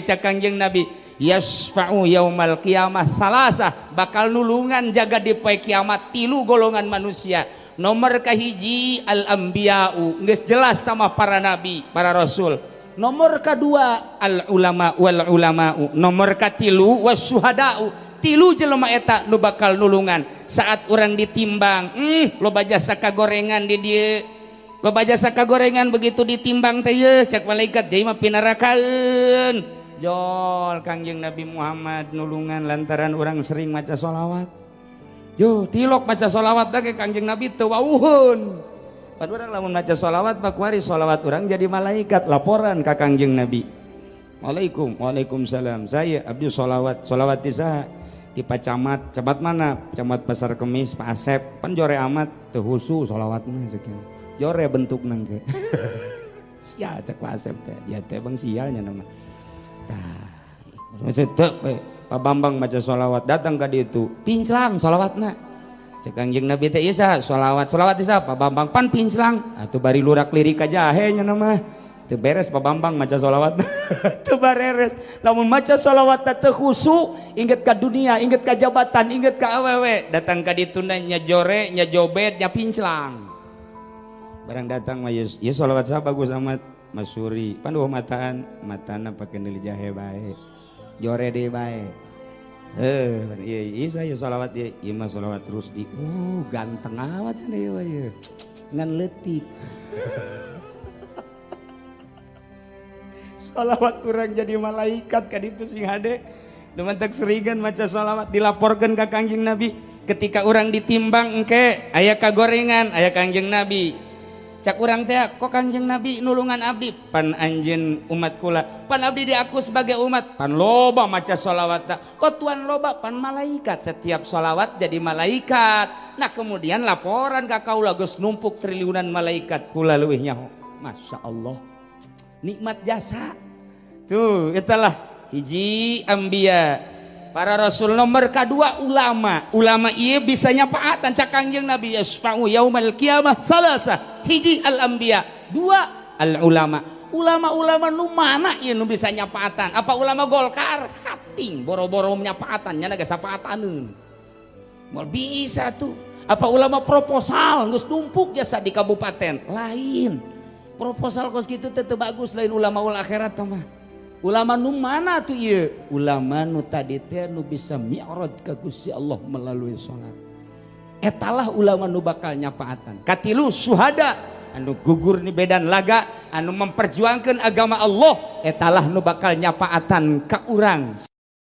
Cak Kangjeng Nabi, yasfa'u yaumal qiyamah salasah, bakal nulungan jaga di poe kiamat tilu golongan manusia. Nomor kahiji al anbiya'u, geus jelas sama para nabi, para rasul. Nomor kedua al ulama wal ulama'u, nomor katilu wasyuhada'u. Tilu jelema eta nu bakal nulungan saat orang ditimbang. Loba jasa kagorengan di dieu, loba jasa kagorengan, begitu ditimbang teh ye cak malaikat, jadi mah pinarakaeun. Jol Kangjeng Nabi Muhammad nulungan lantaran orang sering maca sholawat. Yo tilok maca sholawat ke Kangjeng Nabi teu wawuhun. Pan urang lamun maca sholawat mah kuari sholawat urang jadi malaikat laporan ka Kangjeng Nabi. Waalaikum, waalaikumsalam. Saya abdi sholawat, sholawat ti saha? Ti Pak Camat. Camat mana? Camat Pasar Kemis, Pak Asep. Pan jore amat teu husu sholawatna sekian. Jore bentukna ge. Sial cek Pak Asep teh. Ya teh bang sialnya nama. Tah. Teu Pak Bambang maca sholawat datang ka ditu. Pinclang sholawatna. Cek Kangjeng Nabi teh ieu saha? Sholawat. Sholawat ti saha? Pak Bambang. Pan pinclang. Atuh bari lurak lirik ka jahe nya nama. Teu beres Pak Bambang maca sholawat. Teu bareres. Lamun maca sholawat teu khusyuk, inget ka dunia, inget ka jabatan, inget ka awewe, datang ka ditu nya jore, nya jobet, nya pinclang. Barang datang mah ieu sholawat saha bagus amat? Mas Suri. Pan dua mataan, matana pake neuli jahe bae. Jore deui bae. Iya, iya saya sholawat ieu, ieu mah sholawat terus di. Ganteng amat cenah ieu mah ieu. Ngan leutik. Sholawat urang jadi malaikat ka ditu sing hade. Nu mantak seringan maca sholawat dilaporkeun ka Kangjeng Nabi ketika urang ditimbang engke aya kagorengan, aya Kangjeng Nabi. Cak urang teh kok Kangjeng Nabi nulungan abdi, pan anjeun umat kula, pan abdi diaku sebagai umat, pan loba maca sholawat, kok tuan loba, pan malaikat setiap sholawat jadi malaikat. Nah kemudian laporan ka kaula geus numpuk triliunan malaikat kula leuwih nyaho. Masya Allah, nikmat jasa tuh. Itulah hiji ambia, para rasul. Nomor kedua ulama. Ulama iya bisa nyapaatan. Cak Kangjeng Nabi, yasfa'u yaumal qiyamah salasa, hiji al anbiya, dua al ulama. Ulama-ulama nu mana ieu nu bisa nyapaatan? Apa ulama Golkar? Hating boro-boro nyapaatan nya geus sapaataneun moal bisa tuh. Apa ulama proposal geus numpuk jasa di kabupaten? Lain proposal kos kitu teh bagus, lain ulama ul akhirat mah. Ulama nu mana tuh ieu? Ulama nu tadi teh nu bisa mi'raj ka Gusti Allah melalui salat. Etalah ulama nu bakal nyapaatan. Katilu syuhada, anu gugur di medan laga, anu memperjuangkan agama Allah, etalah nu bakal nyapaatan ka urang.